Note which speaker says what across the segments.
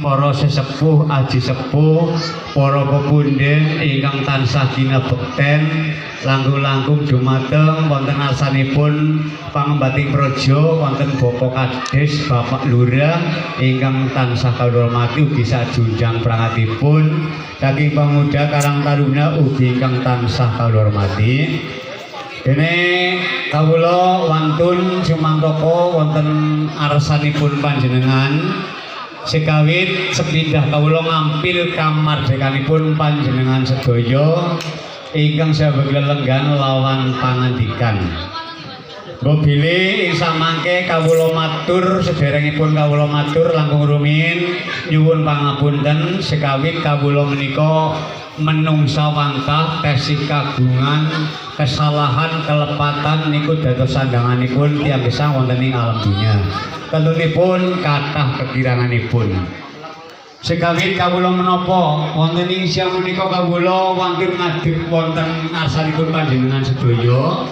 Speaker 1: Para sesepuh, aji sepuh, para pepunden ingkang tansah kinabekten langkung-langkung dumateng wonten ngarsanipun pangembating praja wonten Bapak Kades, Bapak Lurah ingkang tansah kawula hormati ugi sajunjang prangatipun saking pemuda Karang Taruna ugi ingkang tansah kawula hormati. Dene kawula wantun sumantaka wonten arsanipun panjenengan sekawit sepindah kawula ngampil kamardekanipun panjenengan sedaya ingkang saweg lelenggan lawan pangandikan. Mbok bilih ing samangke kawula matur, sederengipun kawula matur langkung rumiyin nyuwun pangapunten sekawit kawula menika menungsa wantah tesih kagungan kesalahan kelepatan niku dados sandanganipun tiyang gesang wonten ing alam dunya. Tentunipun kathah kekiranganipun. Sekawit kawula menapa wonten ing siang menika kawula wantun ngadeg wonten ngarsanipun panjenengan sedaya.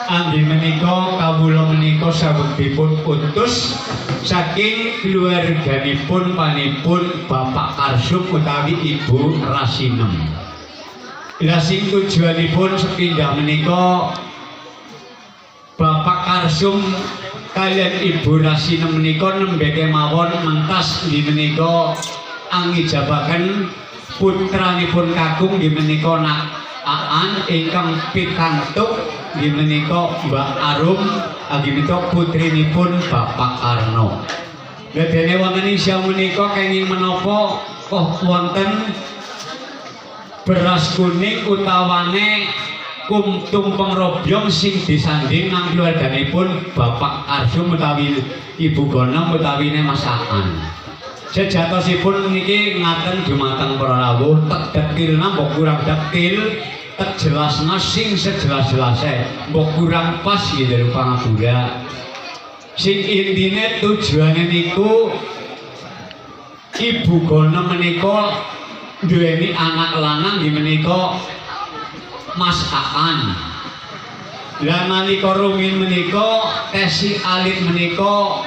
Speaker 1: Anggen menika kawula menika saweg dipun utus saking keluarganipun panipun Bapak Karsum utawi Ibu Rasinem. Lah sing tujuanipun sepindah menika Bapak Karsum kaliyan Ibu Rasinem menika nembe kemawon mentas nggih menika angijabaken putranipun kakung nggih menika Nak Aan ingkang pikantuk nggih menika Mbak Arum inggih menika putrinipun Bapak Karno. Lah dene wonten ing siang menika kenging menapa kok wonten beras kuning utawane tumpeng robyong sing disanding nang keluarganipun Bapak Karsum utawi Ibu Gonom utawine Mas Aan. Sejatosipun niki ngaten dumateng para rawuh, tek detilna mbok kurang detil, tek jelasna sing sejelas-jelase mbok kurang pas nggih pangapura. Sing intine tujuane niku Ibu Gonom menika duweni anak lanang nggih menika Mas Aan. Lah nalika rumiyin menika tesih alit menika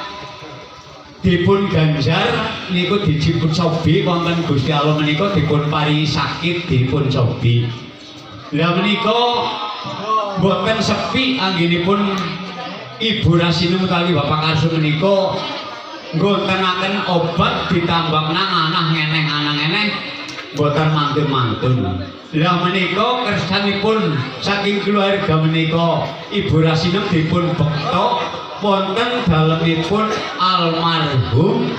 Speaker 1: dipun ganjar niku dipun cobi wonten Gusti Allah menika dipun paringi sakit dipun cobi. Lah menika boten sepi anggenipun Ibu Rasinem utawi Bapak Karsu menika nggontenaken obat ditambah nang anah ngeneh anah ngeneh boten mantun-mantun. Lah menika kersanipun saking keluarga menika Ibu Rasinem dipun bekta wonten dalemipun almarhum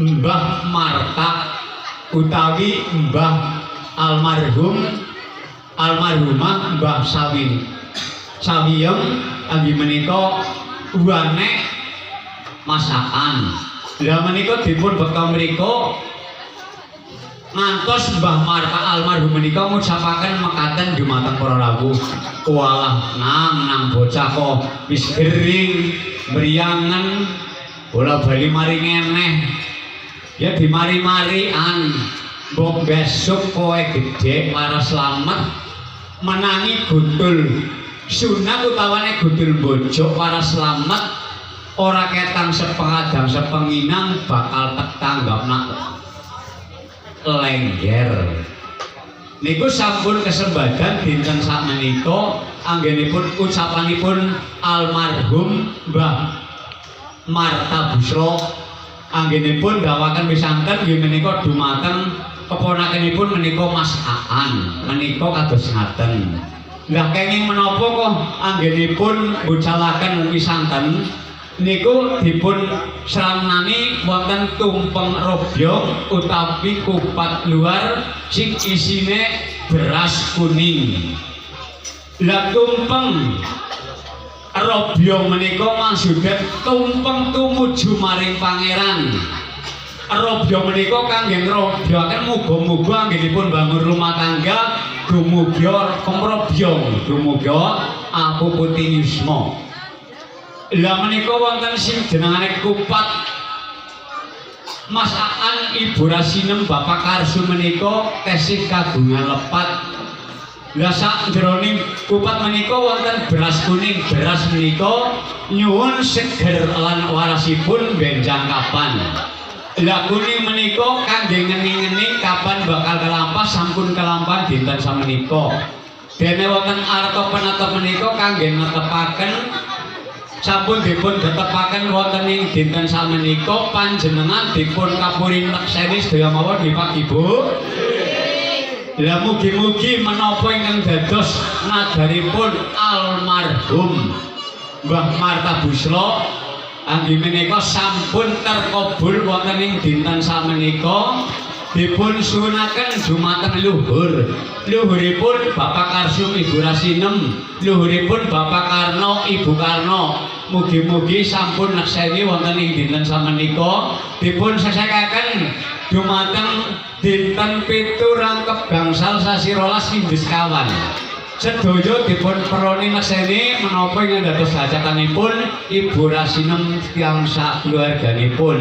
Speaker 1: Mbah Marta utawi Mbah almarhum almarhumah Mbah Sawin Sawiyem inggih menika wane masakan. Lah menika dipun bekta mriku ngantos Mbah Marta almarhum menika ngucapaken mekaten dumateng para rawuh. Walah nang nang bocah kok wis gering mriyangen bola bali mari ngeneh ya dimari-marian mbok besok kowe gedhe waras slamet menangi gutul sunat utawane gutul bojo waras slamet ora ketang sepengadang sepenginang bakal tek tanggap nak lengger. Niku sampun kesembadan dinten sakmenika anggenipun ucapanipun almarhum Mbah Marta Busro anggenipun dawaken misanten nggih menika dumateng keponakanipun menika Mas Aan menika kados ngaten. Lah kenging menapa kok anggenipun bucalaken misanten niku dipun sramnani wonten tumpeng robyong utawi kupat luar sing isine beras kuning. Lah tumpeng robyong menika maksude tumpeng tumuju maring pangeran. Robyong menika kangge ngrobyokaken muga-muga anggenipun bangun rumah tangga dumugi kemrobyong, dumugi apuputing yusma. Lah menika wonten sing jenengane kupat Mas Aan Ibu Rasinem Bapak Karsu menika tesih kagungan lepat. Lah sak jroning kupat menika wonten beras kuning, beras menika nyuwun seger lan warasipun benjang kapan. Lah, kuning menika kangge ngeni-ngeni kapan bakal kelampah, sampun kelampahan dinten samenika. Dene wonten arta penetep menika kangge netepaken sampun dipun tetepaken wonten ing dinten samenika, panjenengan dipun kapuri nekseni sedaya mawon nggih, Pak, Ibu. Lah, mugi-mugi menapa ingkang dados nadaripun almarhum Mbah Marta Buslo anggi menika sampun terkabul wonten ing dinten samenika, dipun suwunaken dumateng luhur. Luhuripun Bapak Karsum, Ibu Rasinem, luhuripun Bapak Karno, Ibu Karno. Mugi-mugi sampun nekseni wonten ing dinten samenika, dipun sesekaken dumateng dinten 7 rangkep gangsal sasi 12 inggih sekawan. Sedaya dipun peroni nekseni menapa ingkang dados hajatanipun Ibu Rasinem tiyang sakeluarganipun.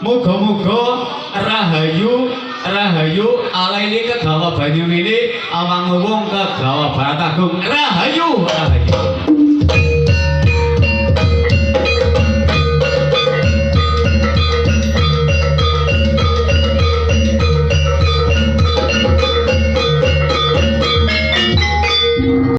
Speaker 1: Muga-muga rahayu rahayu alaili kegawa banyu mili awang uwung kegawa barat agung, rahayu rahayu.